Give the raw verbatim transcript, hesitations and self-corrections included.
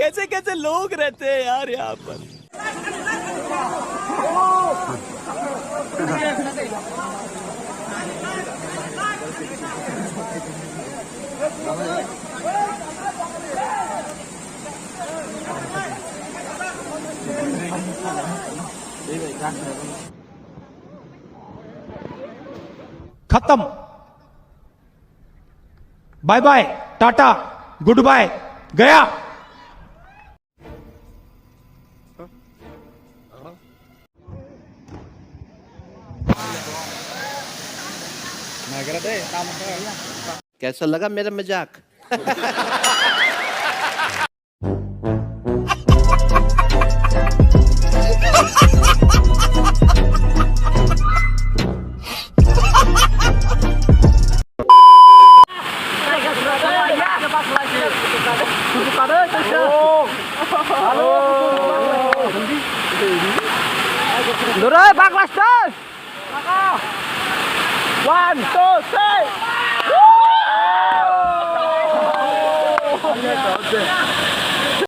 कैसे कैसे लोग रहते हैं यार यहाँ पर। खत्म। Bye bye, tata, goodbye, गया। कैसा लगा मेरा मजाक? Dore, baklas, dor. One, two, three.